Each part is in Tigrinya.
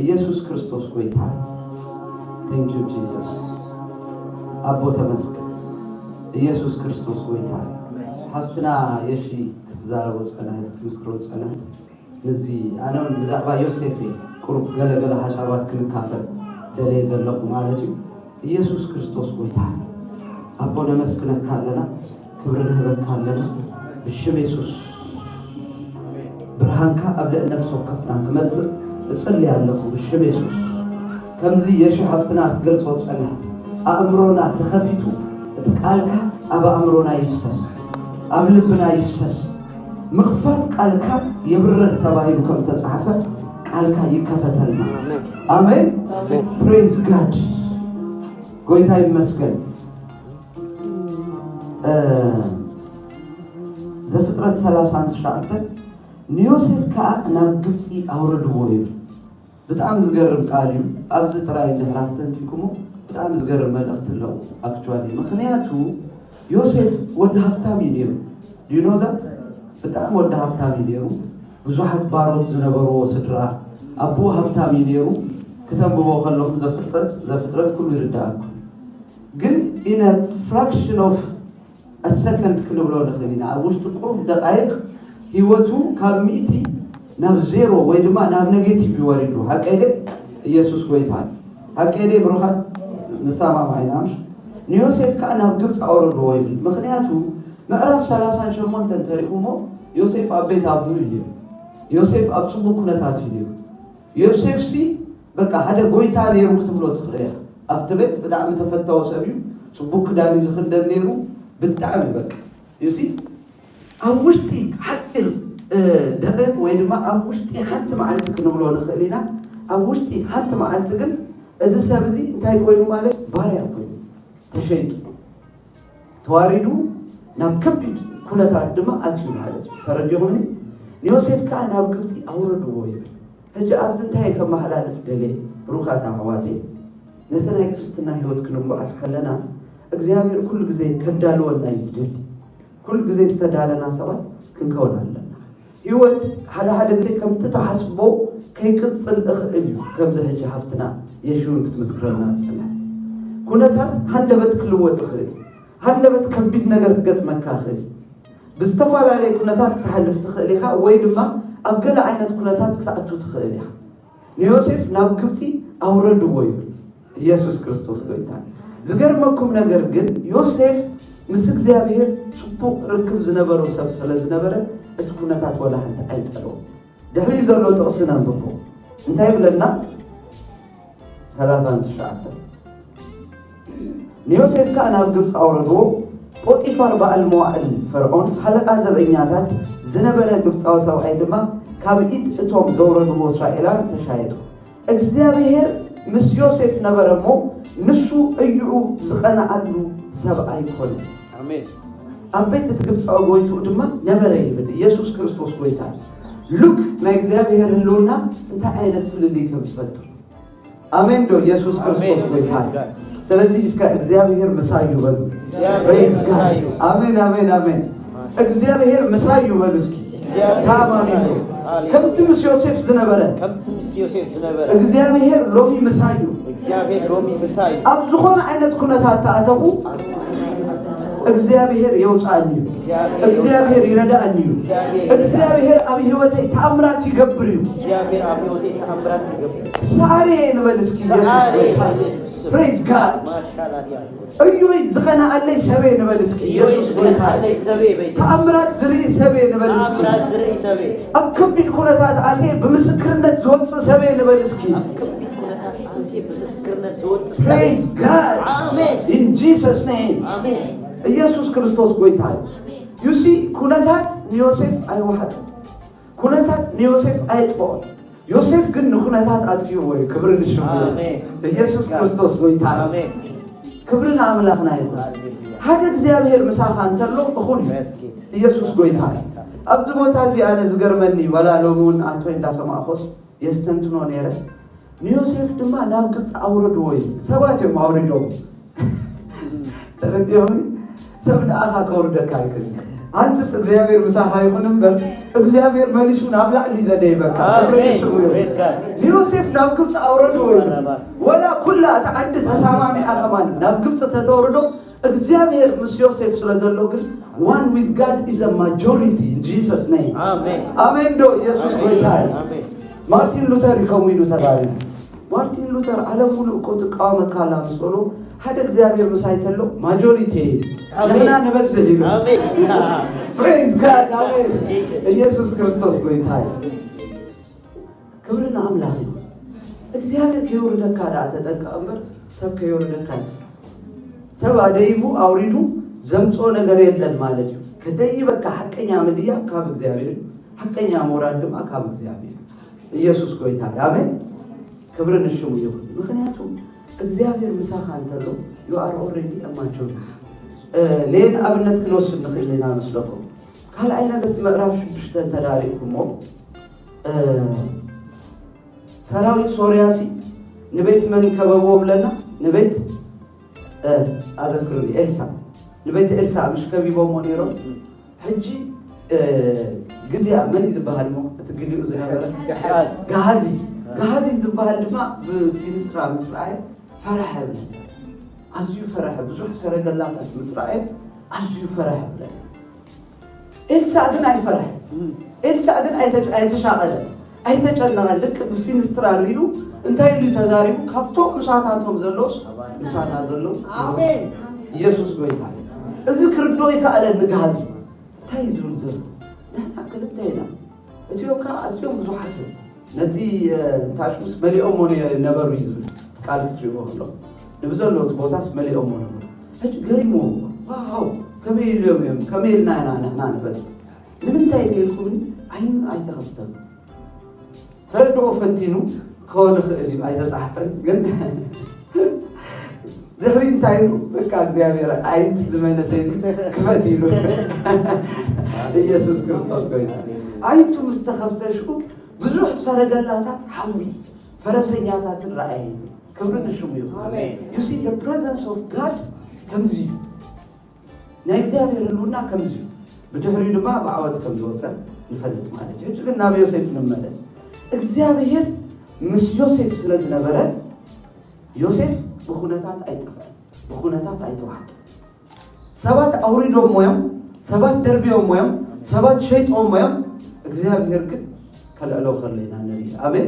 ኢየሱስ ክርስቶስ ጎይታ። Thank you Jesus። ኣቦ ተመስገን። ኢየሱስ ክርስቶስ ጎይታ። ሓፍትና የሺ ክትዛረቦ ዝጸናሕት ክትምስክሮ ዝጸናሕት ምስዚ ኣነ እውን ብዛዕባ ዮሴፍ እየ ቁሩብ ገለ ገለ ሓሳባት ክንካፈል ደልየ ዘለኹ ማለት እዩ። ኢየሱስ ክርስቶስ ጎይታ ኣቦ ነመስግነካ ኣለና። ክብሪ ንህበካ ኣለና ብሽም የሱስ። ብርሃንካ ኣብ ልዕሊ ነፍሲ ወከፍና ክመጽእ እጽሊ ኣለኹ ብሽም የሱስ። ከምዚ የሺ ሓፍትና ክትገልጾ ዝጸንሐ ኣእምሮና ተኸፊቱ እቲ ቃልካ ኣብ ኣእምሮና ይፍሰስ፣ ኣብ ልብና ይፍሰስ። ምኽፋት ቃልካ የብርህ ተባሂሉ ከም ተጻሕፈ ቃልካ ይከፈተልና። ኣሜን። Praise God። ጎይታ ይመስገን። ዘፍጥረት ሰላሳ ትሽዓተ ንዮሴፍ ከዓ ናብ ግብፂ ኣውረድዎ ይብል። ብጣዕሚ ዝገርም ቃል እዩ። ኣብዚ ጥራይ እንድሕር ኣስተንቲንኩሞ ብጣዕሚ ዝገርም መልእኽቲ ኣለዎ። ኣክቹዋሊ ምኽንያቱ ዮሴፍ ወዲ ሃብታም እዩ ነይሩ። ዩኖ ብጣዕሚ ወዲ ሃብታም እዩ ነይሩ። ብዙሓት ባሮት ዝነበርዎ ስድራ፣ ኣቦኡ ሃብታም እዩ ነይሩ። ክተንብቦ ከለኹም ዘፍጥረት ዘፍጥረት ኩሉ ይርዳእኩም። ግን in a fraction of a second ክንብሎ ንኽእል ኢና። ኣብ ውሽጢ ቁሩብ ደቃይቕ ህይወቱ ካብ ሚእቲ ናብ ዜሮ ወይ ድማ ናብ ኔጌቲቭ ይወሪዱ። ሓቀይ ድየ? ኢየሱስ ጎይታ። ሓቀይ ድየ ብሩኻት? ንሰማማዕ ኢና። ንዮሴፍ ከዓ ናብ ግብፂ ኣውረድዎ ይብል። ምኽንያቱ ምዕራፍ ሰላሳን ሸሞንተን ተሪኹሞ ዮሴፍ ኣብ ቤት ኣቦኡ እዩ ነይሩ። ዮሴፍ ኣብ ፅቡቅ ኩነታት እዩ ነይሩ። ዮሴፍ ሲ በቃ ሓደ ጎይታ ነይሩ ክትብሎ ትኽእል ኢኻ። ኣብቲ ቤት ብጣዕሚ ተፈታዊ ሰብ እዩ። ፅቡቅ ክዳን እዩ ዝኽደን ነይሩ። ብጣዕሚ በቃ ዩሲ ኣብ ውሽጢ ሓፂር ደቂቕ ወይ ድማ ኣብ ውሽጢ ሓንቲ መዓልቲ ክንብሎ ንኽእል ኢና። ኣብ ውሽጢ ሓንቲ መዓልቲ ግን እዚ ሰብ እዚ እንታይ ኮይኑ ማለት ባርያ ኮይኑ ተሸይጡ ተዋሪዱ ናብ ከቢድ ኩነታት ድማ ኣትዩ ማለት እዩ። ተረዲኹምኒ? ንዮሴፍ ከዓ ናብ ግብፂ ኣውረድዎ ይብል። ሕጂ ኣብዚ እንታይ ከመሓላልፍ ደልየ? ብሩኻት ኣሕዋተይ፣ ነቲ ናይ ክርስትና ህይወት ክንጓዓዝ ከለና እግዚኣብሔር ኩሉ ግዜ ከዳልወና እዩ ዝደሊ። ኩሉ ግዜ ዝተዳለና ሰባት ክንከውን ኣለና። ህይወት ሓደ ሓደ ግዜ ከምቲ ተሓስቦ ከይቅፅል እኽእል እዩ። ከምዚ ሕጂ ሃፍትና የሽውን ክትምስክረልና ዝፀንሐት ኩነታት ሃንደበት ክልወጥ ይኽእል እዩ። ሃንደበት ከቢድ ነገር ክገጥመካ ይኽእል እዩ። ብዝተፈላለየ ኩነታት ክትሓልፍ ትኽእል ኢኻ ወይ ድማ ኣብ ገለ ዓይነት ኩነታት ክትኣቱ ትኽእል ኢኻ። ንዮሴፍ ናብ ግብፂ ኣውረድዎ ይብል። ኢየሱስ ክርስቶስ ጎይታ። ዝገርመኩም ነገር ግን ዮሴፍ ምስ እግዚኣብሔር ፅቡቕ ርክብ ዝነበሮ ሰብ ስለ ዝነበረ እቲ ኩነታት ወላ ሓንቲ ኣይፀልኦ። ድሕሪኡ ዘሎ ጥቕሲ ነንብቦ እንታይ ይብለና? ሰላሳን ትሽዓተን ንዮሴፍ ከኣ ናብ ግብፂ ኣውረድዎ። ፖጢፋር በዓል መዋዕል ፈርዖን ሓለቓ ዘበኛታት ዝነበረ ግብፃዊ ሰብኣይ ድማ ካብ ኢድ እቶም ዘውረድዎ እስራኤላውያን ተሻየጡ። እግዚኣብሔር ምስ ዮሴፍ ነበረ እሞ ንሱ እዩኡ ዝቐንዓሉ ሰብ ኣይኮነን። ኣሜን። ኣብ ቤት እቲ ግብፃዊ ጎይትኡ ድማ ነበረ ይብል። ኢየሱስ ክርስቶስ ጎይታ እዩ። ሉክ ናይ እግዚኣብሔር ህልውና እንታይ ዓይነት ፍልልይ ከም ዝፈጥር። ኣሜን ዶ? ኢየሱስ ክርስቶስ ጎይታ እዩ። ስለዚህ እስከ እግዚኣብሔር ምሳይ እዩ በሉ። Praise God። ኣሜን ኣሜን ኣሜን። እግዚኣብሔር ምሳይ እዩ በሉ እስኪ። ታማሚ ነው። ከምቲ ምስ ዮሴፍ ዝነበረ ከምቲ ምስ ዮሴፍ ዝነበረ እግዚኣብሔር ሎሚ ምሳይ እዩ። እግዚኣብሔር ሎሚ ምሳይ እዩ። ኣብ ዝኾነ ዓይነት ኩነታት ተኣተኹ እግዚኣብሔር የውፅኣኒ እዩ። እግዚኣብሔር ይረዳእኒ እዩ። እግዚኣብሔር ኣብ ህይወተይ ተኣምራት ይገብር እዩ። እግዚኣብሔር ኣብ ህይወተይ ተኣምራት ይገብር። ሰዓሬ ንበል እስኪ። ሰዓሬ። Praise God። ማሻላያ። እዮይ ዝቐንዓለይ ሰበይ ንበል እስኪ። ኢየሱስ ጎይታ። ዝቐንዓለይ ሰበይ በይ። ተኣምራት ዝርኢ ሰበይ ንበል እስኪ። ተኣምራት ዝርኢ ሰበይ። ኣብ ከቢድ ኩነታት ኣትየ ብምስክርነት ዝወፅእ ሰበይ ንበል እስኪ። ኣብ ከቢድ ኩነታት ኣትየ ብምስክርነት ዝወፅእ ሰበይ። Praise God። ኣሜን። In Jesus name። ኣሜን። ኢየሱስ ክርስቶስ ጎይታ እዩ። ዩሲ ኩነታት ንዮሴፍ ኣይወሓጦ። ኩነታት ንዮሴፍ ኣየጥፍኦን። ዮሴፍ ግን ንኩነታት ኣጥፊእዎ እዩ። ክብሪ ንሽሙ። ኣሜን። ኢየሱስ ክርስቶስ ጎይታ። ኣሜን። ክብሪ ንኣምላኽና ይኹን። ሃሌሉያ። ሓደ እግዚኣብሔር ምሳኻ እንተሎ እኹል እዩ። ኢየሱስ ጎይታ እዩ። ኣብዚ ቦታ እዚ ኣነ ዝገርመኒ ዋላ ሎሚ እውን ኣንቶይ እንዳሰማዕኮስ የስተንትኖ ነይረ። ንዮሴፍ ድማ ናብ ግብፂ ኣውረድዎ እዩ። ሰባት እዮም ኣውሪዶም። ተረዲኦም። ሰብ ንኣኻ ከውርደካ ኣይክእል። ኣንትስ እግዚኣብሔር ምሳኻ ይኹን እምበር እግዚኣብሔር መሊሱ ናብ ላዕሊ ዘደይበካ። ኣሜን። ክብሪ ንስሙ ይኹን። Praise God። ንዮሴፍ ናብ ግብፂ ኣውረድዎ ይብል። ባራባስ። ወላ ኩላ እታ ዓዲ ተሳማሚዓ ከማን ናብ ግብፂ ተተውርዶ እግዚኣብሔር ምስ ዮሴፍ ስለ ዘሎ ግን one with God is a majority in Jesus name። ኣሜን። ኣሜን ዶ? ኢየሱስ ጎይታ እዩ። ኣሜን። ማርቲን ሉተር እዩ ከምኡ ኢሉ ተዛሪቡ። ማርቲን ሉተር ዓለም ሙሉእ እኮ ትቃወመካ ኣላ ምስ በሎ ሓደ እግዚኣብሔር ምሳይ ተሎ ማጆሪቲ እዩ። ኣሜን። ንሕና ንበዝሕ ኢሉ። ኣሜን። Praise God። ኣሜን። ኢየሱስ ክርስቶስ ጎይታ እዩ። ክብሪ ንኣምላኽ እዩ። እግዚኣብሔር ከየውርደካ ደኣ ተጠንቀቕ እምበር ሰብ ከየውርደካ ኣይትፍራ። ሰብ ኣደይቡ ኣውሪዱ ዘምፅኦ ነገር የለን ማለት እዩ። ከደይበካ ሓቀኛ ምድያብ ካብ እግዚኣብሔር እዩ። ሓቀኛ ምውራድ ድማ ካብ እግዚኣብሔር እዩ። ኢየሱስ ጎይታ እዩ። ኣሜን። ክብሪ ንሽሙ ይኹን። ምኽንያቱ እግዚኣብሔር ምሳኻ እንተሎ you are already a majority። ሌን ኣብነት ክንወስድ ንኽእል ኢና መስለኩም። ካልኣይ ነገስት ምዕራፍ ሽዱሽተ እንተዳሪእኩሞ ሰራዊት ሶርያሲ ንቤት መን ከበብዎ ብለና? ንቤት ኣዘክሩኒ ኤልሳ ንቤት ኤልሳ ምሽ ከቢቦሞ ነይሮም። ሕጂ ግዜያ መን እዩ ዝበሃል ሞ እቲ ግዜኡ ዝነበረ ገሓዝ። ገሃዚ ገሃዚ ዝበሃል ድማ ብፊንስትራ ምስ ረኣየ ፈረሐ ብለ። ኣዝዩ ፈረሐ። ብዙሕ ሰረገላታት ምስ ረኣየ ኣዝዩ ፈረሐ ብለ። ኤልሳእ ግን ኣይፈረሐ። ኤልሳእ ግን ኣይተሻቀለ ኣይተጨነቐ። ልክ ብፊንስትራ ሪኡ እንታይ ኢሉ ተዛሪቡ? ካብቶም ምሳታቶም ዘለውስ ምሳና ዘለዉ ኢየሱስ ጎይታ። እዚ ክርዶ ይከኣለ ንግሃዚ እንታይ እዩ ዝብል ዘሎ? ንሕና ክልተ ኢና። እቲኦም ከዓ ኣዝዮም ብዙሓት እዮም። ነቲ ታሽሙስ መሊኦሞ ነበሩ እዩ ዝብል ቃል ክትሪእዎ ከሎ ንብዘለዎ እቲ ቦታስ መሊኦሞ ነበሩ። ሕጂ ገሪሞ ዋው ከመይ ኢልዮም እዮም ከመይ ኢልና ኢና ንሕና ንበል ንምንታይ ኢልኩምኒ ዓይኑ ኣይተኸፍተም። ከረድኦ ፈቲኑ ክኸውን ይኽእል እዩ ኣይተፃሕፈን ግን ድሕሪ እንታይ ኢሉ በቃ እግዚኣብሔር ኣይንት ዝመለሰ ክፈት ኢሉ ኢየሱስ ክርስቶስ ኮይኑ ኣይቱ ምስ ተኸፍተ ሽኡ ብዙሕ ሰረገላታት ሓዊ ፈረሰኛታትን ረኣየ። ክብሪ ንሽሙ ይኹን። You see the presence of God ከምዚ እዩ። ናይ እግዚኣብሔር ህልውና ከምዚ እዩ። ብድሕሪኡ ድማ ብዓወት ከም ዝወፀ ንፈልጥ ማለት እዩ። ሕጂ ግን ናብ ዮሴፍ ንመለስ። እግዚኣብሔር ምስ ዮሴፍ ስለ ዝነበረ ዮሴፍ ብኩነታት ኣይጠፍአን፣ ብኩነታት ኣይተዋሕጠን። ሰባት ኣውሪዶሞ እዮም፣ ሰባት ደርቢዮሞ እዮም፣ ሰባት ሸይጦሞ እዮም። እግዚኣብሔር ግን ከልዕሎ ከሎ ኢና ንርኢ። ኣሜን።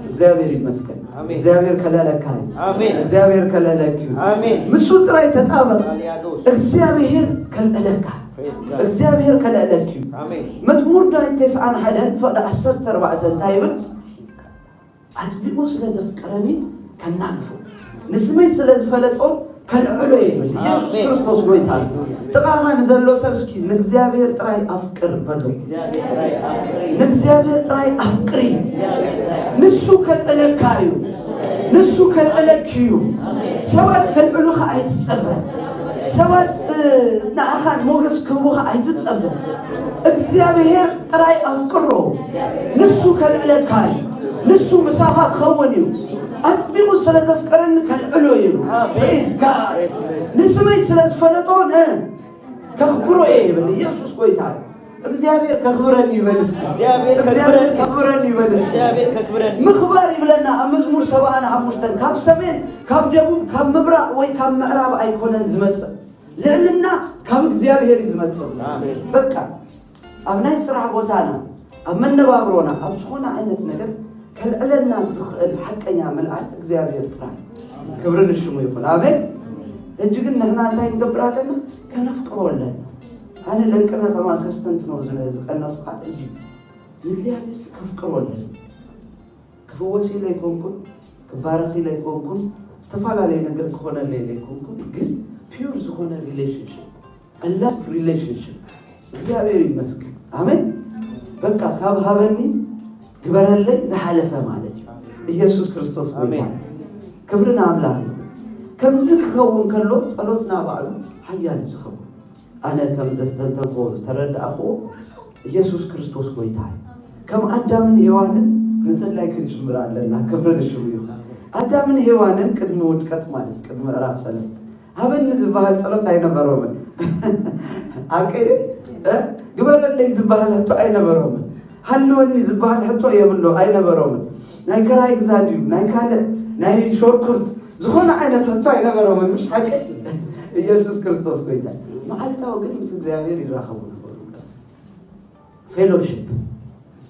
እግዚኣብሔር ይመስገን። ኣሜን። እግዚኣብሔር ከልዕለካ እዩ። ኣሜን። እግዚኣብሔር ከልዕለክ እዩ። ኣሜን። ምስ ጥራይ ተጣበቕ። ኣልያዶስ። እግዚኣብሔር ከልዕለካ። Praise God። እግዚኣብሔር ከልዕለክ እዩ። ኣሜን። መዝሙር ዳዊት ተስዓን ሓደን ፍቕዲ ዓሰርተ ኣርባዕተ እንታይ ይብል? ኣጥቢቑ ስለ ዘፍቀረኒ ከናግፎ ንስመይ ስለ ዝፈለጦ ከልዕሎ ይብል። ኢየሱስ ኣሜን። ክርስቶስ ጎይታ እዩ። ጥቓኻ ንዘሎ ሰብ እስኪ ንእግዚኣብሔር ጥራይ ኣፍቅር በሎ። እግዚኣብሔር ጥራይ ኣፍቅሪ። ንእግዚኣብሔር ጥራይ ኣፍቅሪ። ንሱ ከልዕለካ እዩ። ንሱ ከልዕለክ እዩ። ሰባት ከልዕሉኻ ኣይትጸበ። ሰባት ንዓኻ ሞገስ ክህቡኻ ኣይትጸበ። እግዚኣብሔር ጥራይ ኣፍቅሮ። ንሱ ከልዕለካ እዩ። ንሱ ምሳኻ ክኸውን እዩ። ኣጥቢቑ ስለ ዘፍቀረኒ ከልዕሎ እዩ። ንስመይ ስለ ዝፈለጦ ከኽብሮ እየ ይብል። ኢየሱስ ጎይታ እዩ። እግዚኣብሔር ከኽብረኒ ይበል እስኪ። እግዚኣብሔር እግዚኣብሔር ከኽብረኒ። ከኽብረኒ ይበል እስኪ። እግዚኣብሔር ከኽብረኒ። ምኽባር ይብለና ኣብ መዝሙር ሰብዓን ሓሙሽተን ካብ ሰሜን ካብ ደቡብ ካብ ምብራቕ ወይ ካብ ምዕራብ ኣይኮነን ዝመጽእ። ልዕልና ካብ እግዚኣብሔር እዩ ዝመጽእ። ኣሜን። በቃ ኣብ ናይ ስራሕ ቦታና ኣብ መነባብሮና ኣብ ዝኾነ ዓይነት ነገር ከልዕለና ዝኽእል ሓቀኛ መልኣክ እግዚኣብሔር ጥራይ። ክብሪ ንሽሙ ይኹን። ኣሜን። ሕጂ ግን ንሕና እንታይ ንገብር ኣለና? ከነፍቅሮ ኣለና። ኣነ ለንቅነ ከማን ከስተንትኖ ዝነ- ዝቀነኹ ከዓ እዚ ንእግዚኣብሔር ከፍቅሮ ኣለና። ክፍወስ ኢለ ኣይኮንኩን፣ ክባረኽ ኢለ ኣይኮንኩን፣ ዝተፈላለየ ነገር ክኾነለ ኢለ ኣይኮንኩን፣ ግን ፒዩር ዝኾነ ሪሌሽንሽፕ ኣላፍ ሪሌሽንሽፕ እግዚኣብሔር ይመስገን። ኣሜን። በቃ ካብ ሃበኒ ግበረለይ ዝሓለፈ ማለት እዩ። ኢየሱስ ክርስቶስ ጎይታ። ኣሜን። ክብሪ ንኣምላኽ እዩ። ከምዚ ክኸውን ከሎ ጸሎትና ባዕሉ ሓያል እዩ ዝኸውን። ኣነ ከም ዘስተንተንኮ ዝተረዳእክዎ ኢየሱስ ክርስቶስ ጎይታ እዩ። ከም ኣዳምን ሔዋንን ምጽላይ ክንጅምር ኣለና። ክብሪ ንሽሙ እዩ። ኣዳምን ሔዋንን ቅድሚ ውድቀት ማለት ቅድሚ ምዕራፍ ሰለስተ ሃበኒ ዝበሃል ጸሎት ኣይነበሮምን። ኣብ ቀይዲ እ? ግበረለይ ዝበሃል ሕቶ ኣይነበሮምን። ሃልወኒ ዝበሃል ሕቶ የብሎ ኣይነበሮምን። ናይ ከራይ ግዛ ድዩ ናይ ካልእ ናይ ሾርኩርት ዝኾነ ዓይነት ሕቶ ኣይነበሮምን። ምሽ ሓቂ? ኢየሱስ ክርስቶስ ጎይታ። መዓልታዊ ግን ምስ እግዚኣብሔር ይራኸቡ ነበሩ። ፌሎሺፕ፣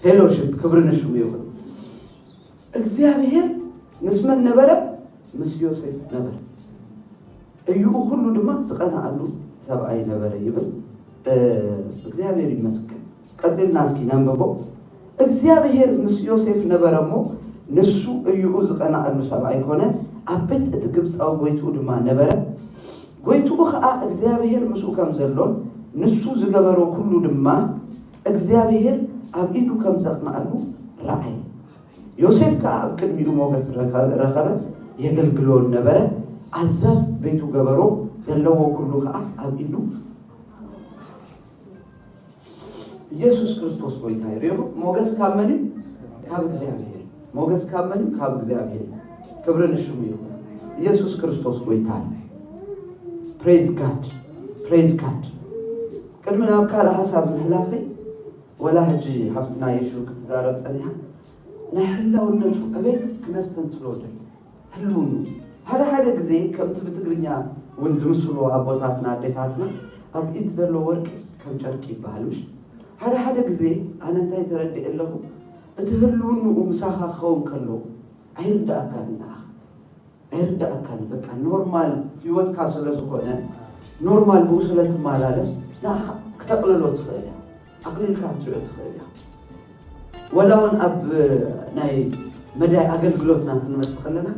ፌሎሺፕ፣ ክብሪ ንሽሙ ይኹን። እግዚኣብሔር ምስ መን ነበረ? ምስ ዮሴፍ ነበረ። እዩኡ ኩሉ ድማ ዝቐናኣሉ ሰብኣይ ነበረ ይብል። እግዚኣብሔር ይመስገን። ቀጺልና እስኪ ነንብቦ። እግዚኣብሔር ምስ ዮሴፍ ነበረ እሞ፣ ንሱ እዩኡ ዝቐናኣሉ ሰብኣይ ኮነ፣ ኣብ ቤት እቲ ግብፃዊ ጎይትኡ ድማ ነበረ። ጎይትኡ ኸዓ እግዚኣብሔር ምስኡ ከም ዘሎን ንሱ ዝገበሮ ኩሉ ድማ እግዚኣብሔር ኣብ ኢዱ ከም ዘቕናኣሉ ረኣየ። ዮሴፍ ከኣ ኣብ ቅድሚኡ ሞገስ ረኸበ፣ የገልግሎን ነበረ። ኣዛዝ ቤቱ ገበሮ፣ ዘለዎ ኩሉ ከኣ ኣብ ኢዱ። ኢየሱስ ክርስቶስ ጎይታ እዩ። ሪኢኹም? ሞገስ ካብ መን እዩ? ካብ እግዚኣብሔር። ሞገስ ካብ መን እዩ? ካብ እግዚኣብሔር። ክብሪ ንሽሙ ይኹን። ኢየሱስ ክርስቶስ ጎይታ እዩ። Praise God. Praise God. ቅድሚ ናብ ካልእ ሓሳብ ምሕላፈይ፣ ወላ ሕጂ ሓፍትና የሹ ክትዛረብ ጸኒሓ፣ ናይ ህላውነቱ ዕቤት ክነስተንትሎ ደል ህልውኑ። ሓደ ሓደ ግዜ ከምቲ ብትግርኛ እውን ዝምስሉ ኣቦታትና ኣዴታትና፣ ኣብ ኢድ ዘሎ ወርቂስ ከም ጨርቂ ይበሃል። ምሽ ሓደ ሓደ ግዜ ኣነ እንታይ ተረዲእ ኣለኹ፣ እቲ ህልውንኡ ምሳኻ ክኸውን ከሎ ኣይርዳእካን ንዓኻ። ኣይርዳእካን። በቃ ኖርማል ህይወትካ ስለ ዝኾነ፣ ኖርማል ብኡ ስለ ትመላለስ፣ ንዓኻ ክተቕልሎ ትኽእል እያ። ኣቕሊልካ ክትሪኦ ትኽእል እያ። ወላ እውን ኣብ ናይ መዳይ ኣገልግሎትና ክንመጽእ ከለና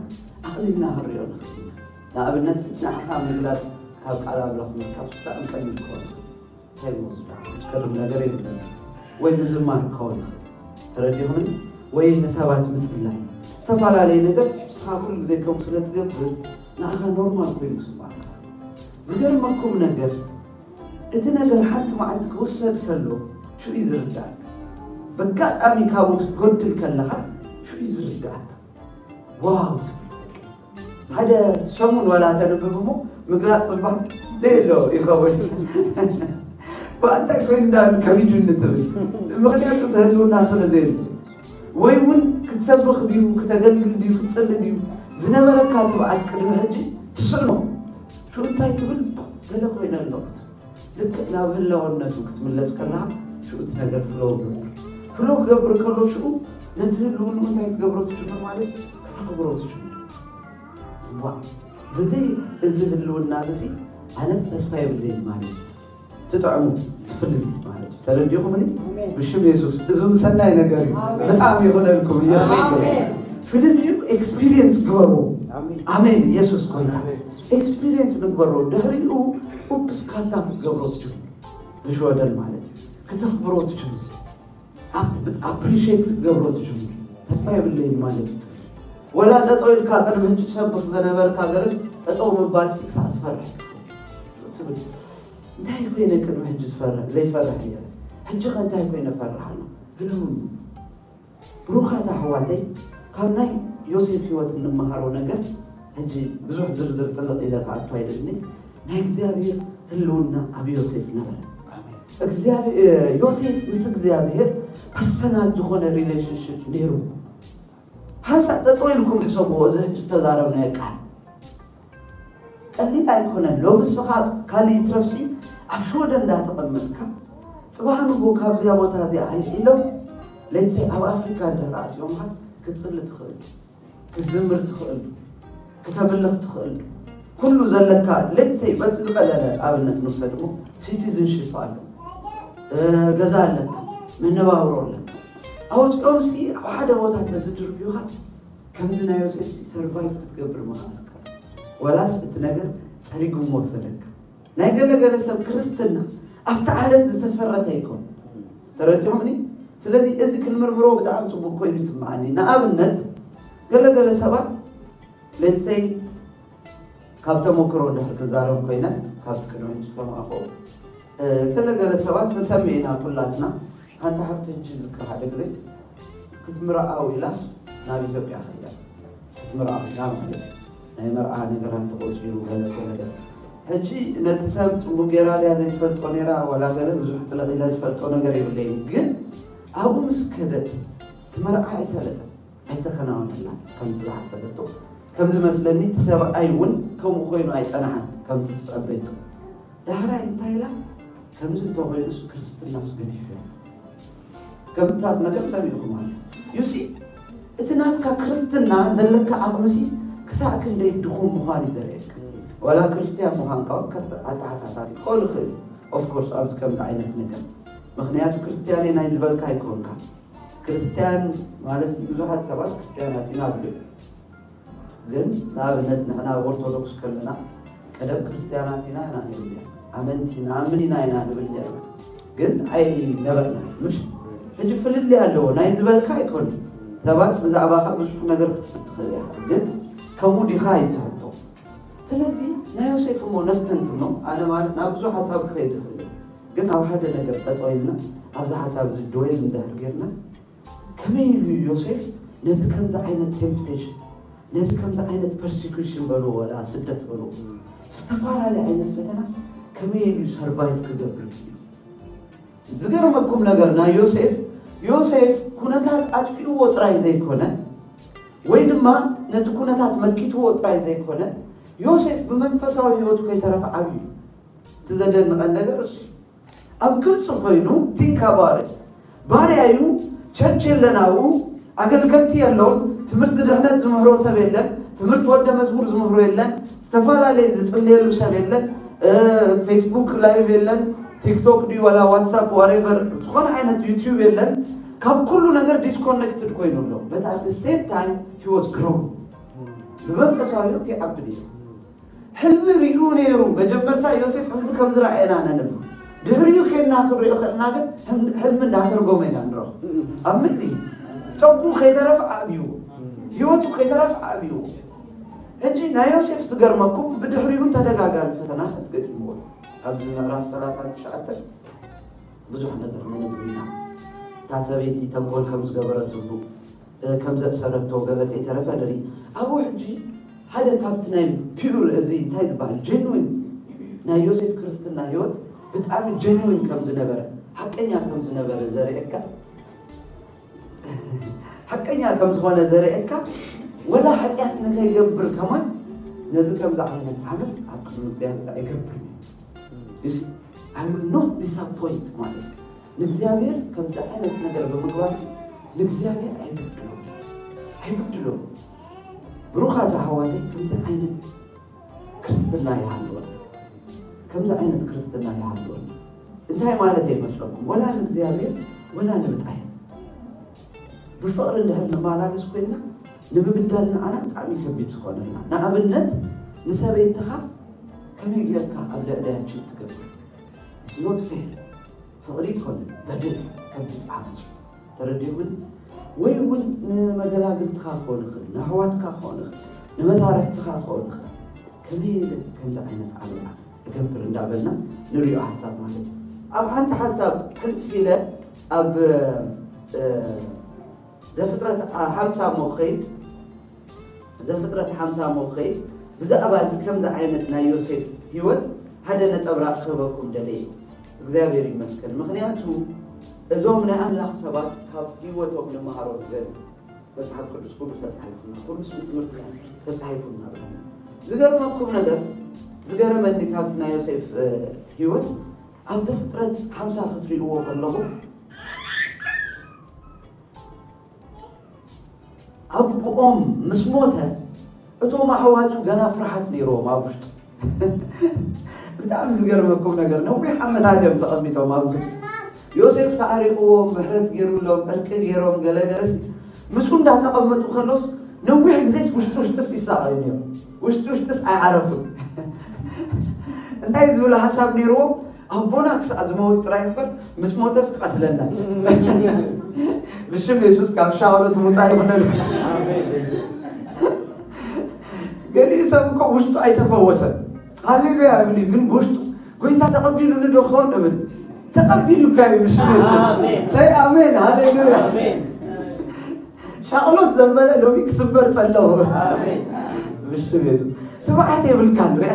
ኣቕሊልና ክንሪኦ ንኽእል ኢና። ንኣብነት ንዓኻ ምግላጽ ካብ ቃል ኣምላኽ ምርካብ ብጣዕሚ ቀሊል ክኸውን ይኽእል። እንታይ እሞ ዝደሓን ዝገርም ነገር የብለን። ወይ ምዝማር ክኸውን ይኽእል። ተረዲኹምኒ? ወይ ንሰባት ምጽላይ። ዝተፈላለየ ነገር ንስኻ ኩሉ ግዜ ከምኡ ስለ ትገብር ንዓኻ ኖርማል ኮይኑ ይስምዓካ። ዝገርመኩም ነገር እቲ ነገር ሓንቲ መዓልቲ ክውሰድ ከሎ ሽኡ እዩ ዝርዳእካ። በጋጣሚ ካብኡ ክትጎድል ከለኻ ሽኡ እዩ ዝርዳእካ። ዋው ትብል። ሓደ ሰሙን ዋላ ተንብብ እሞ ምግላጽ ጽባሕ ደሎ ይኸውን። ብኣንታይ ኮይኑ እንዳሉ ከቢዱኒ ትብል። ምኽንያቱ ተህልውና ስለ ዘይብሉ። ወይ እውን ክትሰብኽ ድዩ፣ ክተገልግል ድዩ፣ ክትጽሊ ድዩ፣ ዝነበረካ ትብዓት ቅድሚ ሕጂ ትስእኖ። ሽኡ እንታይ ትብል? ገለ ኮይነ ኣለኹ። ልክዕ ናብ ህላውነቱ ክትምለስ ከለኻ ሽኡ እቲ ነገር ፍሎ ክገብር። ፍሎ ክገብር ከሎ ሽኡ ነቲ ህልውንኡ እንታይ ክትገብሮ ትጅምር ማለት እዩ? ከተኽብሮ ትጅምር። እዋ፣ ብዘይ እዚ ህልውና እዚ ኣነስ ተስፋ የብለይን ማለት እዩ። ትጥዕሙ፣ ትፍልልይ ማለት እዩ። ተረዲኹምኒ? ኣሜን። ብሽም የሱስ፣ እዙም ሰናይ ነገር እዩ። ኣሜን። በጣም ይኹነልኩም። ኢየሱስ ኣሜን። ይባርክ። ፍልልዩ ኤክስፒሪየንስ ግበሩ። ኣሜን። ኣሜን። ኢየሱስ ጎይታ። ኣሜን። ኤክስፒሪየንስ ንግበሮ። ድሕሪኡ ኡፕስ ካታ ክትገብሮ ትችሉ። ብሽወደን ማለት እዩ። ክተኽብሮ ትችሉ። ኣፕ-፣ ኣፕሪሼት ክትገብሮ ትችሉ። ተስፋ የብለይን ማለት እዩ። ወላ ጠጠው ኢልካ ቅድሚ ሕጂ ትሰብኽ ዝነበርካ ገለስ ጠጠው ምባል ክሳዕ ትፈርሕ ትብል። እንታይ ኮይነ ቅድሚ ሕጂ ዝፈርሕ፣ ዘይፈርሕ ነይረ? ሕጂ ኸ እንታይ ኮይነ ፈርሕ ኣሎ? ግለውኒ። ብሩኻት ኣሕዋተይ፣ ካብ ናይ ዮሴፍ ህይወት እንመሃሮ ነገር፣ ሕጂ ብዙሕ ዝርዝር ጥልቕ ኢለ ክኣቱ ኣይደልን። ናይ እግዚኣብሔር ህልውና ኣብ ዮሴፍ ነበረ። ኣሜን። እግዚኣብሔር፣ ዮሴፍ ምስ እግዚኣብሔር ፐርሰናል ዝኾነ ሪሌሽንሽፕ ነይሩ። ሓንሳእ ጠጠው ኢልኩም ሕሰብዎ፣ እዚ ሕጂ ዝተዛረብናዮ ቃል ቀሊል ኣይኮነን። ሎሚ ንስኻ ካልእ ይትረፍሲ ኣብ ሽወደን እንዳተቐመጥካ ጽባሕ ንግሆ ካብዚኣ ቦታ እዚኣ ኣልዒሎም ሌትሰይ ኣብ ኣፍሪካ እንድሕር ኣትዮም ክትጽሊ ትኽእል፣ ክትዝምር ትኽእል፣ ክተምልኽ ትኽእል። ኩሉ ዘለካ ሌትሰይ በቲ ዝቐለለ ኣብነት ንውሰድ እሞ ሲቲዝንሺፕ ኣሎ፣ እ፣ ገዛ ኣለካ፣ መነባብሮ ኣለካ። ኣውፅኦም ሲ ኣብ ሓደ ቦታ ተዝድርብዩኻስ ከምዚ ናይ ዮሴፍ ሲ ሰርቫይቭ ክትገብር ምኽኣልካ። ወላስ እቲ ነገር ጸሪጉ ወሰደካ። ናይ ገለገለ ሰብ ክርስትና ኣብቲ ዓለት ዝተሰረተ ይኮን። ተረዲኹምኒ? ስለዚ እዚ ክንምርምሮ ብጣዕሚ ጽቡቅ ኮይኑ ይስምዓኒ። ንኣብነት ገለገለ ሰባት ሌትሰይ ካብ ተመክሮ እንድሕር ክዛረብ ኮይነ ካብቲ ቅድሚ ዝሰማዕኹ፣ እ፣ ገለገለ ሰባት ንሰምዕ ኢና ኩላትና። ሓንቲ ሓፍቲ ሕጂ ዝዝክር ሓደ ግዜ ክትምርዓው ኢላ ናብ ኢትዮጵያ ከይዳ። ክትምርዓው ኢላ ማለት እዩ። ናይ መርዓ ነገራት ተቆጺሩ ገለ ገለ ገለ። ሕጂ ነቲ ሰብ ጽቡቕ ጌራ ድያ ዘይትፈልጦ ነይራ፣ ዋላ ገለ ብዙሕ ጥልቕ ኢለ ዝፈልጦ ነገር የብለይን። ግን ኣብኡ ምስ ከደ፣ እቲ መርዓ ኣይሰለጠን፣ ኣይተኸናወነላን ከምቲ ዝሓሰበቶ። ከም ዝመስለኒ፣ እቲ ሰብኣይ እውን ከምኡ ኮይኑ ኣይጸንሓን፣ ከምቲ ዝጸበየቶ። ዳሕራይ እንታይ ኢላ? ከምዚ እንተኾይኑስ ክርስትናስ ገዲፈ። ከምዚታት ነገር ሰሚዕኹም ኣሎ። You see፣ እቲ ናትካ ክርስትና ዘለካ ዓቕምሲ ክሳዕ ክንደይ ድኹም ምዃን እዩ ዘርእየካ። ዋላ ክርስትያን ምዃንካ እውን ከተ-፣ ኣተሓታታት ክኸውን ይኽእል እዩ። Of course፣ ኣብዚ ከምዚ ዓይነት ነገር። ምኽንያቱ ክርስትያን እየ ናይ ዝበልካ ኣይኮንካ። ክርስትያን ማለት ብዙሓት ሰባት ክርስትያናት ኢና ብሉ። ግን ንኣብነት ንሕና ኣብ ኦርቶዶክስ ከለና ቀደም ክርስትያናት ኢና ኢና ንብል ነርና። ኣመንቲ ኢና፣ ኣምን ኢና ኢና ንብል ነርና። ግን ኣይነበርና። ምሽ ሕጂ ፍልልይ ኣለዎ። ናይ ዝበልካ ኣይኮን። ሰባት ብዛዕባኻ ብዙሕ ነገር ክትፍልጥ ትኽእል ኢኻ። ግን ከምኡ ዲኻ እዩ እቲ ሕቶ። ስለዚ ናይ ዮሴፍ እሞ ነስተንትኖ፣ ኣነ ማለት ናብ ብዙሕ ሓሳብ ክኸይድ ይኽእል እየ። ግን ኣብ ሓደ ነገር ጠጠው ኢልና ኣብዛ ሓሳብ እዚ ድወይል እንድሕር ጌርናስ፣ ከመይ ኢሉ ዮሴፍ ነዚ ከምዚ ዓይነት ቴምፕቴሽን፣ ነዚ ከምዚ ዓይነት ፐርሲኩሽን በልዎ፣ ወላ ስደት በልዎ፣ ዝተፈላለዩ ዓይነት ፈተናት ከመይ ኢሉ ሰርቫይቭ ክገብር እዩ? ዝገርመኩም ነገር፣ ናይ ዮሴፍ፣ ዮሴፍ ኩነታት ኣጥፊእዎ ጥራይ ዘይኮነ፣ ወይ ድማ ነቲ ኩነታት መኪትዎ ጥራይ ዘይኮነ፣ ዮሴፍ ብመንፈሳዊ ህይወቱ ከይተረፈ ዓብዩ እዩ። እቲ ዘደንቐን ነገር እሱ፣ ኣብ ግብፂ ኮይኑ፣ think about it፣ ባርያ እዩ። ቸርች የለን ኣብኡ፣ ኣገልገልቲ የለውን። ትምህርቲ ድሕነት ዝምህሮ ሰብ የለን። ትምህርቲ ወደ መዝሙር ዝምህሮ የለን። ዝተፈላለየ ዝፅልየሉ ሰብ የለን። እ፣ ፌስቡክ ላይቭ የለን። ቲክቶክ ድዩ ዋላ ዋትሳፕ፣ ዋሬቨር፣ ዝኾነ ዓይነት ዩቲዩብ የለን። ካብ ኩሉ ነገር ዲስኮኔክትድ ኮይኑ ኣሎ። But at the same time, he was growing። ብመንፈሳዊ ህይወት ይዓቢ ነይሩ። ሕልሚ ሪኡ ነይሩ። መጀመርታ ዮሴፍ ሕልሚ ከም ዝረኣየና ነንብ። ድሕሪኡ ኬድና ክንሪኦ ከለና ግን ሕልሚ፣ ሕልሚ እንዳተርጎመ ኢና ንረኽቦ። ኣብ ምዚ ጸጉ ከይተረፈ ኣብይዎ፣ ህይወቱ ከይተረፈ ኣብይዎ። ሕጂ ናይ ዮሴፍ ዝገርመኩም፣ ብድሕሪኡ ተደጋጋሚ ፈተናታት ገጢምዎ። ኣብዚ ምዕራፍ ሰላሳ ትሽዓተ ብዙሕ ነገር ነንብ ኢና። እታ ሰበይቲ ተንኮል ከም ዝገበረትሉ፣ እ፣ ከም ዘእሰረቶ ገለ ከይተረፈ ንርኢ። ኣብኡ ሕጂ ሓደ ካብቲ ናይ ፒዩር፣ እዚ እንታይ ዝበሃል፣ ጀንዊን ናይ ዮሴፍ ክርስትና ህይወት ብጣዕሚ ጀንዊን ከም ዝነበረ፣ ሓቀኛ ከም ዝነበረ ዘርእየካ፣ ሓቀኛ ከም ዝኾነ ዘርእየካ፣ ወላ ሓጢኣት ንከይገብር ከማን ነዚ ከምዚ ዓይነት ዓመፅ ኣብ ቅድሚ እግዚኣብሔር ኣይገብርን እዩ። You see? I will not disappoint ማለት እዩ። ንእግዚኣብሔር ከምዚ ዓይነት ነገር ብምግባር ንእግዚኣብሔር ኣይብድሎ፣ ኣይብድሎ። ብሩኻት ኣሕዋተይ፣ ከምዚ ዓይነት ክርስትና ይሃልወና፣ ከምዚ ዓይነት ክርስትና ይሃልወና። እንታይ ማለት ይመስለኩም? ወላ ንእግዚኣብሔር ወላ ንብፃይ ብፍቕሪ እንድሕር ንመላለስ ኮይንና፣ ንምብዳል ንዓና ብጣዕሚ ከቢድ ዝኾነና። ንኣብነት፣ ንሰበይትኻ ከመይ ጌርካ ኣብ ልዕሊያ ቺት ትገብር? It's not fair። ፍቕሪ ይኮነ በደል፣ ከቢድ ዓመፅ። ተረዲእኩን? ወይ እውን ንመገላግልትኻ ክኾን ይኽእል፣ ንኣሕዋትካ ክኾን ይኽእል፣ ንመሳርሕትኻ ክኾን ይኽእል። ከመይ ኢለ ከምዚ ዓይነት ዓመፃ እገብር እንዳበልና ንሪኦ ሓሳብ ማለት እዩ። ኣብ ሓንቲ ሓሳብ ሕልፍ ኢለ ኣብ፣ እ፣ ዘፍጥረት ሓምሳ እሞ ክኸይድ፣ ዘፍጥረት ሓምሳ እሞ ክኸይድ፣ ብዛዕባ እዚ ከምዚ ዓይነት ናይ ዮሴፍ ህይወት ሓደ ነጸብራቕ ክህበኩም ደለየ። እግዚኣብሔር ይመስገን። ምኽንያቱ እዞም ናይ ኣምላኽ ሰባት ካብ ህይወቶም ንመሃሮ ነገር መጽሓፍ ቅዱስ ኩሉ ተጻሒፉና፣ ኩሉ ስም ትምህርትና ተጻሒፉና ብለና። ዝገርመኩም ነገር፣ ዝገረመኒ ካብቲ ናይ ዮሴፍ፣ እ፣ ህይወት ኣብ ዘፍጥረት ሓምሳ ክትሪእዎ ከለኹም፣ ኣቦኦም ምስ ሞተ፣ እቶም ኣሕዋቱ ገና ፍርሓት ነይርዎም ኣብ ውሽጡ። ብጣዕሚ ዝገርመኩም ነገር፣ ነዊሕ ዓመታት እዮም ተቐሚጦም ኣብ ግብፂ። ዮሴፍ ተዓሪቕዎም፣ ምሕረት ገይሩሎም፣ ዕርቂ ገይሮም፣ ገለ ገለሲ ምስኡ እንዳተቐመጡ ከሎስ፣ ነዊሕ ግዜስ ውሽጢ ውሽጥስ ይሳቐዩ ነይሮም። ውሽጢ ውሽጥስ ኣይዓረፉን። እንታይ ዝብል ሓሳብ ነይርዎም? ኣቦና ክሳዕ ዝመውት ጥራይ እምበር፣ ምስ ሞተስ ክቐትለና። ብሽም የሱስ ካብ ሻቕሎት ምውፃእ ይኹነልኩም። ገሊኡ ሰብ እኮ ውሽጡ ኣይተፈወሰን። ሃሌሉያ ይብል እዩ፣ ግን ብውሽጡ፣ "ጎይታ ተቐቢሉኒ ዶ ኾን?" እብል። ተቐቢሉካ እዩ ብሽም የሱስ። ኣሜን። ሰይ ኣሜን፣ ሃሌሉያ። ኣሜን። ሻቕሎት ዘበለ ሎሚ ክስበር ጸለዎ። ኣሜን። ብሽም የሱስ። ትብዓት የብልካን፣ ሪኣ?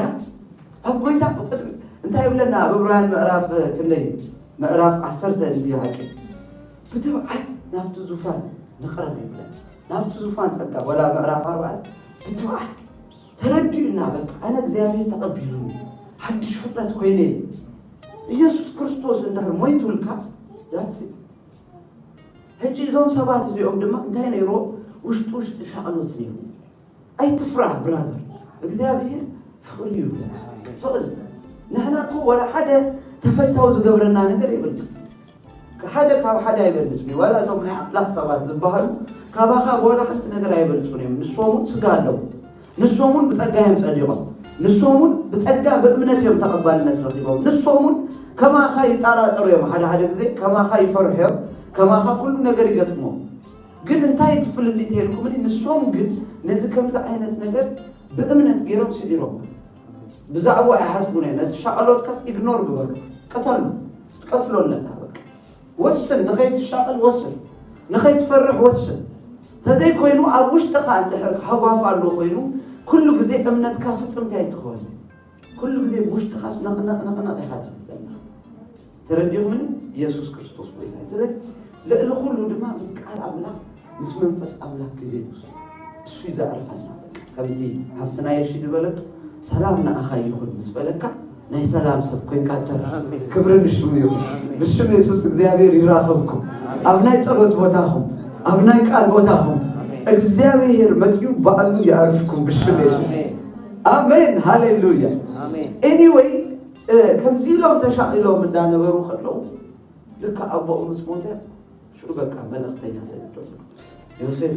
ኣብ ጎይታ ብቕድሚ እንታይ ይብለና? ኣብ ዕብራውያን ምዕራፍ ክንደይ? ምዕራፍ ዓሰርተ እንድዩ ሓቂ። ብትብዓት ናብቲ ዙፋን ንቕረብ ይብለና። ናብቲ ዙፋን ጸጋ፣ ወላ ምዕራፍ ኣርባዕተ፣ ብትብዓት ተረዲኡና፣ በቃ ኣነ እግዚኣብሔር ተቐቢሉኒ፣ ሓድሽ ፍጥረት ኮይነ፣ ኢየሱስ ክርስቶስ እንድሕር ሞይቱልካ፣ that's it። ሕጂ እዞም ሰባት እዚኦም ድማ እንታይ ነይሮ? ውሽጢ ውሽጢ ሻቕሎት ነይሩ። ኣይትፍራህ ብራዘር፣ እግዚኣብሔር ፍቕሪ እዩ። ፍቕሪ። ንሕና እኮ ወላ ሓደ ተፈታዊ ዝገብረና ነገር የብልና። ሓደ ካብ ሓደ ኣይበልጽን እዩ። ዋላ እቶም ናይ ኣምላኽ ሰባት ዝበሃሉ ካባኻ ወላ ሓንቲ ነገር ኣይበልጹን እዮም። ንሶም እውን ስጋ ኣለዉ። ንሶም እውን ብጸጋ እዮም ጸዲቖም። ንሶም እውን ብጸጋ ብእምነት እዮም ተቐባልነት ረኺቦም። ንሶም እውን ከማኻ ይጠራጠሩ እዮም። ሓደ ሓደ ግዜ ከማኻ ይፈርሑ እዮም። ከማኻ ኩሉ ነገር ይገጥሞም። ግን እንታይ እቲ ፍልልይ ተልኩምኒ? ንሶም ግን ነዚ ከምዚ ዓይነት ነገር ብእምነት ገይሮም ስዒሮም። ብዛዕባኡ ኣይሓስቡን እዮም። ነቲ ሻቕሎትካስ ኢግኖር ግበሩ። ቅተሉ። ትቀትሎ ኣለካ በቃ። ወስን፣ ንኸይትሻቐል ወስን። ንኸይትፈርሕ ወስን። ተዘይኮይኑ ኣብ ውሽጥኻ እንድሕር ሃጓፍ ኣሎ ኮይኑ፣ ኩሉ ግዜ እምነትካ ፍጽምቲ ኣይትኸውን። ኩሉ ግዜ ብውሽጥኻስ ነቕነቕ ነቕነቕ ኢኻ ትብል ዘለኻ። ተረዲኹምኒ? ኢየሱስ ክርስቶስ ጎይታ እዩ። ስለዚ ልዕሊ ኩሉ ድማ ምስ ቃል ኣምላኽ፣ ምስ መንፈስ ኣምላኽ ግዜ ንውስድ። እሱ እዩ ዘዕርፈና። ከምቲ ሃፍትና የሺ ዝበለቶ፣ "ሰላም ንኣኻ ይኹን" ምስ በለካ፣ ናይ ሰላም ሰብ ኮይንካ ተርፍ። ኣሜን። ክብሪ ንሽሙ ይኹን። ኣሜን። ብሽም የሱስ እግዚኣብሔር ይራኸብኩም። ኣሜን። ኣብ ናይ ጸሎት ቦታኹም፣ ኣብ ናይ ቃል ቦታኹም ኣሜን። እግዚኣብሔር መጥዩ ባዕሉ ይኣርፍኩም ብሽም የሱስ። ኣሜን። ኣሜን። ሃሌሉያ። ኣሜን። ኤኒወይ፣ እ፣ ከምዚ ኢሎም ተሻቒሎም እንዳነበሩ ከለዉ፣ ልካ ኣቦኦም ምስ ሞተ፣ ሽዑ በቃ መልእኽተኛ ሰዲዶም። "ዮሴፍ፣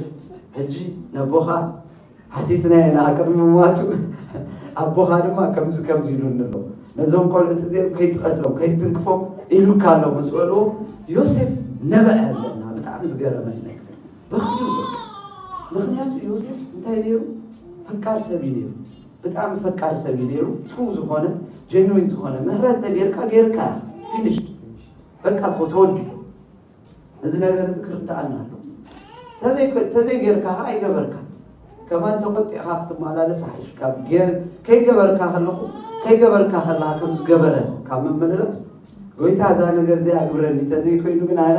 ሕጂ ነቦኻ ሓቲትና ኢና ቅድሚ ምሟቱ፣ ኣቦኻ ድማ ከምዚ ከምዚ ኢሉኒ ኣሎ። ነዞም ቆልዑት እዚኦም ከይትቐትሎም፣ ከይትትንክፎም ኢሉካ ኣሎ" ምስ በልዎ፣ ዮሴፍ ነበዐ ኣለና። ብጣዕሚ ዝገረመኒ ነገር በኽዩ በቃ። ምኽንያቱ ዮሴፍ እንታይ ነይሩ? ፈቃር ሰብ እዩ ነይሩ። ብጣዕሚ ፈቃር ሰብ እዩ ነይሩ። ትሩ ዝኾነ፣ ጀንዊን ዝኾነ፣ ምሕረት ተጌርካ፣ ጌርካ፣ ፊኒሽድ። በቃ እኮ ተወዲኡ። እዚ ነገር እዚ ክርዳኣና ኣሎ። ተዘይ-፣ ተዘይጌርካ ኸዓ ኣይገበርካ። ከማን ተቆጢዕካ ክትመላለስ ሓይሽ። ካብ ጌር-፣ ከይገበርካ ከለኹ፣ ከይገበርካ ከለኻ ከም ዝገበረ ካብ ምምልላስ፣ "ጎይታ፣ እዛ ነገር እዚኣ ግብረኒ፣ ተዘይኮይኑ ግን ኣነ፣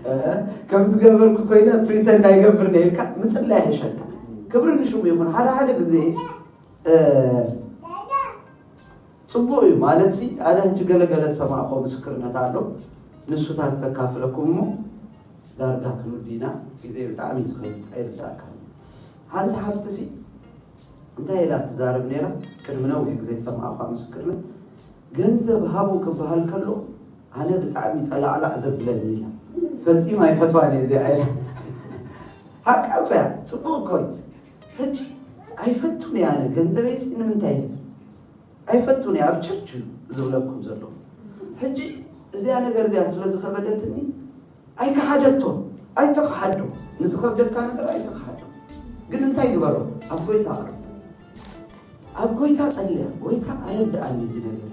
እ፣ ከም ዝገበርኩ ኮይነ ፕሪተንድ ኣይገብርን እየ" ኢልካ ምጽላይ ይሕሸካ። ክብሪ ንሽሙ ይኹን። ሓደ ሓደ ግዜ፣ እ፣ ጽቡቕ እዩ። ማለትሲ፣ ኣነ ሕጂ ገለ ገለ ዝሰማዕኮ ምስክርነት ኣሎ። ንሱታት ከካፍለኩም እሞ ዳርጋ ክንውዲ ኢና። ግዜ ብጣዕሚ እዩ ዝኸይድ፣ ኣይርዳእካን። ሓንቲ ሓፍትሲ እንታይ ኢላ ትዛረብ ነይራ? ቅድሚ ነዊሕ ግዜ ዝሰማዕኳ ምስክርነት፣ "ገንዘብ ሃቡ ክበሃል ከሎ ኣነ ብጣዕሚ ጸላዕላዕ ዘብለኒ" ኢላ። ፈጺማ ኣይፈትዋን እየ እዚኣ ኢላ። ሓቃ እኮ እያ፣ ጽቡቕ እኮ እዩ። ሕጂ ኣይፈቱን እየ ኣነ፣ ገንዘበይሲ ንምንታይ እዩ? ኣይፈቱን እየ፣ ኣብ ቸርች እዩ ዝብለኩም ዘለኹ። ሕጂ እዚኣ ነገር እዚኣ ስለ ዝኸበደትኒ ኣይከሓደቶን፣ ኣይተኸሓዶ። ንዝኸብደካ ነገር ኣይተኸሓዶ። ግን እንታይ ግበሮ? ኣብ ጎይታ ኣቕርብ። ኣብ ጎይታ ጸልያ፣ "ጎይታ ኣረድኣኒ እዚ ነገር"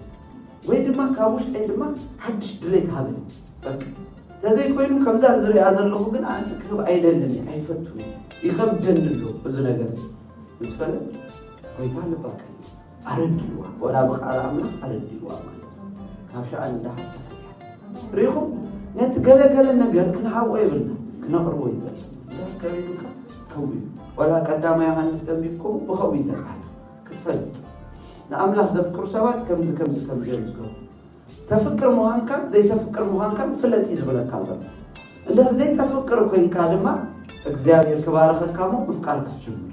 ወይ ድማ ካብ ውሽጠይ ድማ ሓድሽ ድሌት ሃበኒ። በቃ። ተዘይኮይኑ ከምዛ ዝሪኣ ዘለኹ ግን ኣንቲ ክህብ ኣይደልን እየ፣ ኣይፈቱን እየ፣ ይኸብደኒ ኣሎ እዚ ነገር እዚ። ምስ በለት፣ ጎይታ ልባ ቀይሩ፣ ኣረድእዋ፣ ወላ ብቃል ኣምላኽ ኣረድእዋ ማለት እዩ። ካብ ሸኣ ንደሓር ተፈትያ። ርኢኹም፣ ነቲ ገለገለ ነገር ክንሃቦ የብልና፣ ክነቕርቦ እዩ ዘለና። እንድሕር ከቢዱካ፣ ከው እዩ። ወላ ቀዳማይ ዮሃንስ ተንቢብኩም ብኸው እዩ ተጻሒፉ። ክትፈልጥ፣ ንኣምላኽ ዘፍቅሩ ሰባት ከምዚ፣ ከምዚ፣ ከምዚ እዮም ዝገብሩ። ተፍቅር ምዃንካን ዘይተፍቅር ምዃንካን ፍለጥ እዩ ዝብለካ ዘሎ። እንድሕር ዘይተፍቅር ኮይንካ ድማ እግዚኣብሔር ክባርኸካ እሞ ምፍቃር ክትጅምር።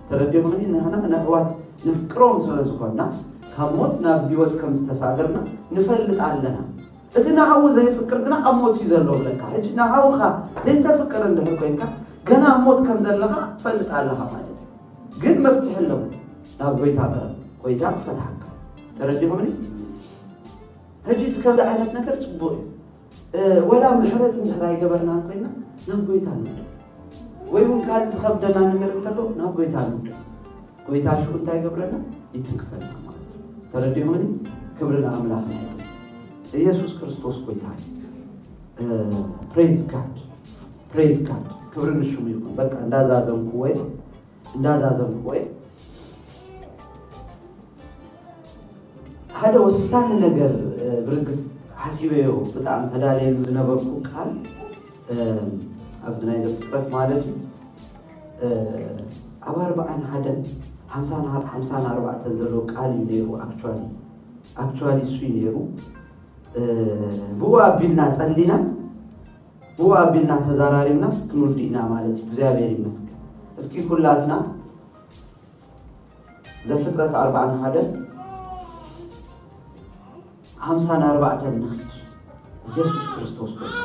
ተረዲኹምኒ? ንሕና ንኣሕዋት ንፍቅሮም ስለ ዝኾንና ካብ ሞት ናብ ህይወት ከም ዝተሳገርና ንፈልጥ ኣለና። እቲ ንሓዉ ዘይፍቅር ግና ኣብ ሞት እዩ ዘሎ ብለካ። ሕጂ ንሓውኻ ዘይተፍቅር እንድሕር ኮይንካ ገና ኣብ ሞት ከም ዘለኻ ትፈልጥ ኣለኻ ማለት እዩ። ግን መፍትሒ ኣለዎ። ናብ ጎይታ ቅረብ፣ ጎይታ ክፈትሓካ። ተረዲኹምኒ? ሕጂ እቲ ከምዚ ዓይነት ነገር ጽቡቕ እዩ። እ፣ ወላ ምሕረት እንድሕር ኣይገበርናን ኮይና ናብ ጎይታ ንውደቕ። ወይ እውን ካልእ ዝኸብደና ነገር እንተሎ ናብ ጎይታ ንውደቕ። ጎይታ ሽዑ እንታይ ይገብረና? ይትንክፈና ማለት እዩ። ተረዲኹምኒ? ክብሪ ንኣምላኽ ይኹን። ኢየሱስ ክርስቶስ ጎይታ እዩ። እ፣ ፕሬዝ ጋድ፣ ፕሬዝ ጋድ። ክብሪ ንሽሙ ይኹን። በቃ እንዳዛዘምኩ ወይ፣ እንዳዛዘምኩ ወይ። ሓደ ወሳኒ ነገር ብርግጽ ሓሲበዮ ብጣዕሚ ተዳልየሉ ዝነበርኩ ቃል ኣብዚ ናይ ዘፍጥረት ማለት እዩ። ኣብ ኣርባዓን ሓደን ሓምሳን ኣርባዕተን ዘሎ ቃል እዩ ነይሩ። ኣክቹዋሊ ኣክቹዋሊ እሱ እዩ ነይሩ። ብኡ ኣቢልና ጸሊና፣ ብኡ ኣቢልና ተዛራሪብና ክንውድእ ኢና ማለት እዩ። እግዚኣብሔር ይመስገን። እስኪ ኩላትና ዘፍጥረት ኣርባዓን ሓደን ሓምሳን ኣርባዕተን ንኽድ። ኢየሱስ ክርስቶስ ጎይታ።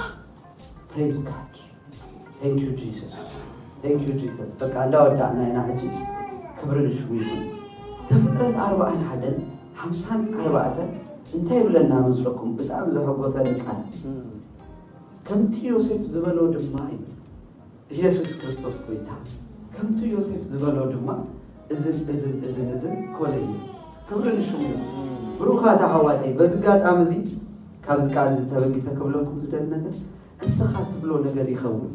Praise God. Thank you Jesus. Thank you Jesus. በቃ እንዳወዳእና ኢና ሕጂ። ክብሪ ንሽሙ ይኹን። ዘፍጥረት ኣርባዓን ሓደን ሓምሳን ኣርባዕተን እንታይ ይብለና መስለኩም? ብጣዕሚ ዘሐጎሰኒ ቃል። ከምቲ ዮሴፍ ዝበሎ ድማ እዩ። ኢየሱስ ክርስቶስ ጎይታ። ከምቲ ዮሴፍ ዝበሎ ድማ እዝን እዝን እዝን እዝን ኮነ እዩ። ክብሪ ንሽሙ ይኹን። ብሩኻት ኣሕዋተይ፣ በዚ ኣጋጣሚ እዚ ካብዚ ቃል እዚ ተበጊሰ ክብለኩም ዝደሊ ነገር፣ እስኻ ትብሎ ነገር ይኸውን።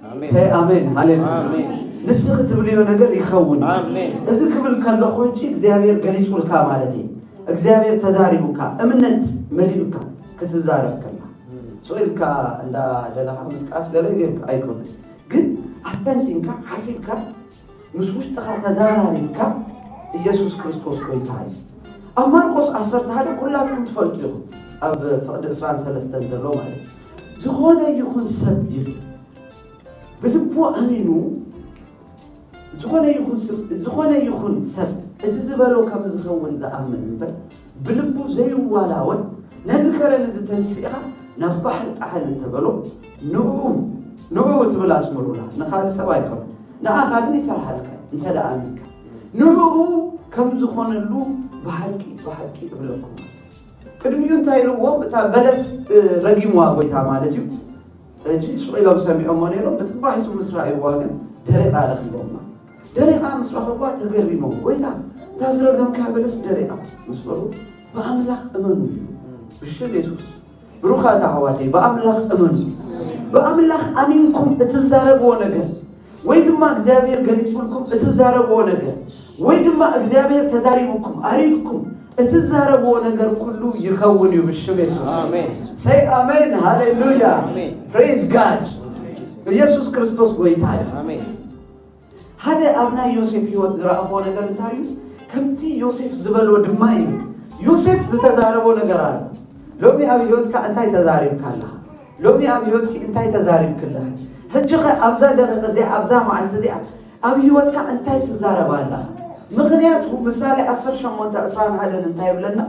ኣሜን። ሰይ ኣሜን ሃሌሉያ። ኣሜን። ንስኺ ትብልዮ ነገር ይኸውን። ኣሜን። እዚ ክብል ከለኹ ሕጂ እግዚኣብሔር ገሊጹልካ ማለት እዩ። እግዚኣብሔር ተዛሪቡካ እምነት መሊኡካ ክትዛረብ ከላ ስቕ ኢልካ እንዳ ደለኻ ምጥቃስ ገለ ጌርካ ኣይኮነን። ግን ኣስተንቲንካ ሓሲብካ ምስ ውሽጥኻ ተዛራሪብካ ኢየሱስ ክርስቶስ ጎይታ እዩ። ኣብ ማርቆስ ዓሰርተ ሓደ ኩላትኩም ትፈልጡ ኢኹም። ኣብ ፍቕዲ ዕስራን ሰለስተን ዘሎ ማለት እዩ። ዝኾነ ይኹን ሰብ ይብል ብልቡ ኣሚኑ ዝኾነ ይኹን ሰብ ዝኾነ ይኹን ሰብ እቲ ዝበሎ ከም ዝኸውን ዝኣምን እምበር ብልቡ ዘይዋላወል ነዚ ከረን እዚ ተንሲእኻ ናብ ባሕሪ ጣሕል እንተበሎ ንዕኡ ንዕኡ ትብል ኣስምሩላ ንኻልእ ሰብ ኣይኮነ ንኣኻ ግን ይሰርሓልካ እንተ ደኣ ኣሚንካ ንዕኡ ከም ዝኾነሉ ብሓቂ ብሓቂ እብለኩም ቅድሚኡ እንታይ ኢልዎም እታ በለስ ረጊምዋ ጎይታ ማለት እዩ ሕጂ ስቕ ኢሎም ሰሚዖሞ ነይሮም ብፅባሒቱ ምስ ረኣይዋ ግን ደሪቓ ረኺቦማ ደሪቓ ምስ ረኸብዋ ተገሪሞም ጎይታ እታ ዝረገምካ በለስ ደሪቓ ምስ በሉ ብኣምላኽ እመኑ እዩ ብሽም የሱስ ብሩኻት ኣሕዋተይ ብኣምላኽ እመኑ ብኣምላኽ ኣሚንኩም እትዛረብዎ ነገር ወይ ድማ እግዚኣብሔር ገሊጹልኩም እትዛረብዎ ነገር ወይ ድማ እግዚኣብሔር ተዛሪቡኩም ኣሪድኩም እትዛረብዎ ነገር ኩሉ ይኸውን እዩ ብሽም የሱስ ኣሜን። ሰይ ኣሜን ሃሌሉያ ኣሜን። ፕሬዝ ጋድ ኢየሱስ ክርስቶስ ጎይታ እዩ ኣሜን። ሓደ ኣብ ናይ ዮሴፍ ህይወት ዝረኣኽዎ ነገር እንታይ እዩ ከምቲ ዮሴፍ ዝበሎ ድማ እዩ ዮሴፍ ዝተዛረቦ ነገር ኣሎ ሎሚ ኣብ ህይወትካ እንታይ ተዛሪብካ ኣለኻ ሎሚ ኣብ ህይወትኪ እንታይ ተዛሪብክለኺ ሕጂ ኸ ኣብዛ ደቂቕ እዚኣ ኣብዛ መዓልቲ እዚኣ ኣብ ህይወትካ እንታይ ትዛረባ ኣለኻ ምኽንያቱ ምሳሌ ዓሰርተ ሸሞንተ ዕስራን ሓደን እንታይ ይብለና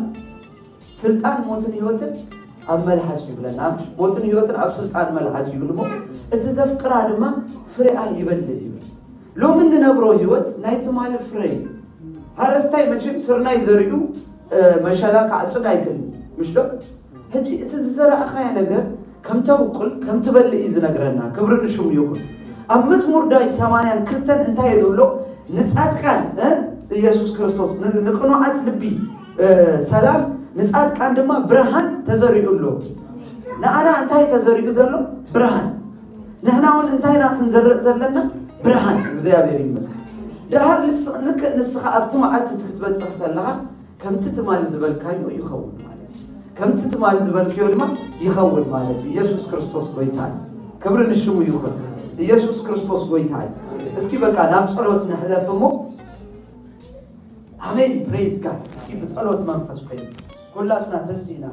ስልጣን ሞትን ህይወትን ኣብ መልሓስ ይብለና ሞትን ህይወትን ኣብ ስልጣን መልሓስ ይብል ሞ እቲ ዘፍቅራ ድማ ፍሬኣ ይበልዕ ይብል ሎሚ እንነብሮ ህይወት ናይ ትማሊ ፍረ እዩ ሓረስታይ መቸም ስርናይ ዘሪኡ መሸላ ክዓፅድ ኣይክእል ምሽ ዶ ሕጂ እቲ ዝዘራእኻዮ ነገር ከም ተብቁል ከም ትበልእ እዩ ዝነግረና ክብሪ ንሽሙ ይኹን ኣብ መዝሙር ዳዊት ሰማንያን ክልተን እንታይ ኢሉ ኣሎ ንጻድቃን እ፣ ኢየሱስ ክርስቶስ ን- ንቅኑዓት ልቢ እ፣ ሰላም ንጻድቃን ድማ ብርሃን ተዘሪኡ ኣሎ ንኣና እንታይ ተዘሪኡ ዘሎ ብርሃን ንሕና እውን እንታይ ኢና ክንዘርእ ዘለና ብርሃን እግዚኣብሔር ይመስል ድሃር ንስ- ልክዕ ንስኻ ኣብቲ መዓልቲ ክትበፅሕ ከለኻ ከምቲ ትማሊ ዝበልካዮ ይኸውን ማለት እዩ ከምቲ ትማሊ ዝበልክዮ ድማ ይኸውን ማለት እዩ ኢየሱስ ክርስቶስ ጎይታ እዩ ክብሪ ንሽሙ ይኹን ኢየሱስ ክርስቶስ ጎይታ እዩ እስኪ በቃ ናብ ጸሎት ንሕለፍ እሞ ኣሜን ፕሬዝ ጋድ እስኪ ብጸሎት መንፈስ ኮይኑ ኩላትና ተሲና